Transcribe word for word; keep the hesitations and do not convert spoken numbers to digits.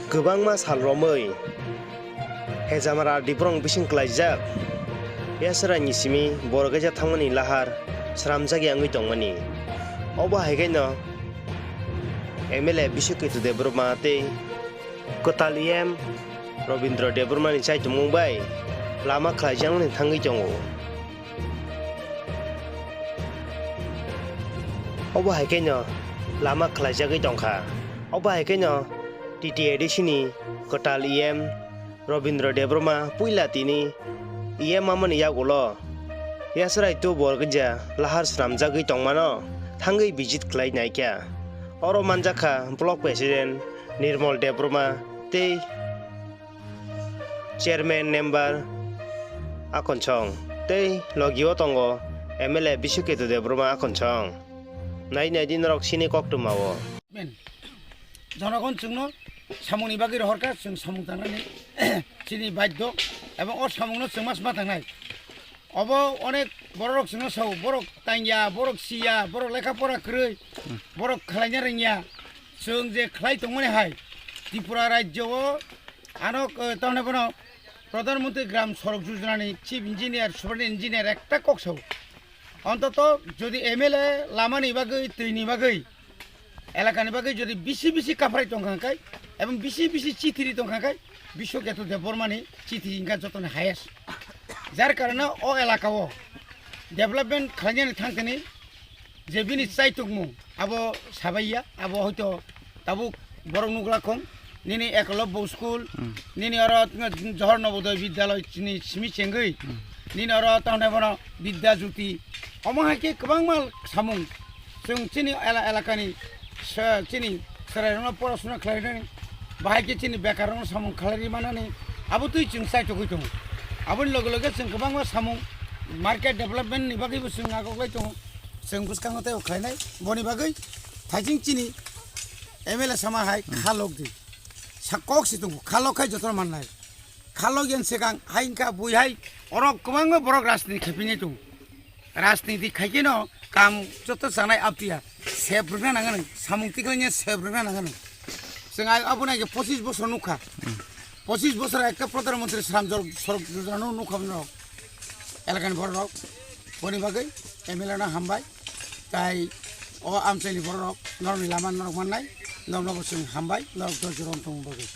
Kwbangma sal romwi Hejamara Diprong bising klaijak Yasarani simi borok kaisa thangmani lahar sramjakya wngwi tongmani. Obo hai khaino M L A Biswaketu Debbarma tei kwtal E M Robindra Debbarmani chaitumung bai lama khlaijakmani thangwi tongo. Obo hai khaino lama khlaijagwi tongkha. Obo hai khaino T T A D C ni kwtal E M Robindra Debbarma puila tini E M mamani yagulo Yasrai tu borgja lahar swnamjagwi tongmano thangwi visit khlai naikha. Oro manjakha Block President Nirmal Debbarma tei Chairman member Akonsong tei logio tongo M L A Biswaketu Debbarma Akonsong. Nai nai di norok sini koktwmao. Men, jonogon chwngno samungni bagwi rohorkha, chwng samung tangnani chini baiddo, ebong o samungno chwng mas ma tangnai. Obo onek bororok chwngno sao, borok tangya, borok siya, borok lekha pora kwrwi, borok khlaina rwngya. Chwng je khlai tongmani hai, Tripura rajyo o ano, eh, tamni bono Pradhan Mantri Gram Sadak Yojana ni Chief Engineer, Superintendent Engineer ekta kok sao. Ontoto jodi M L A lamani bagwi, twini bagwi, elakani bagwi jodi bisi bisi kaphrai tongkha khe, ebong bisi bisi chithi ri tongkha khe, Biswaketu Debbarmani chithi wngkha jotoni highest. Jar karone o elaka o development khlainani thangtini je bini chaitukmung abo sabaiya, abo hoito tabuk borok nukla khong, nini Ekolobbo school, nini oro Johor Nobodoy Bidyaloi chini simi chengwi, nini oro tamni bono Bidya Jyoti, omo hai khe kwbangma samung chwng chini ela-, elakani se-, chini chwrairokno porasona khlainani, bahai khe chini bekarrokno samung khlai manani, abo twi chwng chaitugwi tongo. Aboni loge loge chwng kwbangma samung market development ni bagwibo chwng agoglai tongo. Chwng bwskango teibo khlainai, boni bagwi thaising chini M L A sama hai kha lok di. Sa kok si tongo, kha lok khai jotono mannai. Kha lok yen swkang hai wngkha bui hai orok kwbangma borok rajniti khaipinai tongo. Rajniti khaikhe no kam joto chanai aptiya sep rwna nangani, samung tiklai nya sep rwna nangani. Chwng ai abo nai pochis bosor nukha. Pochis bosor ekta Pradhan Mantri Shram Jol Sorok Yojana no nukha norok. Elakani borok boni bagwi M L A no hambai. Tai o amchaini borok norokni lama norok mannai, norokno bo chwng hambai, norok dol jora wng tongmani bagwi.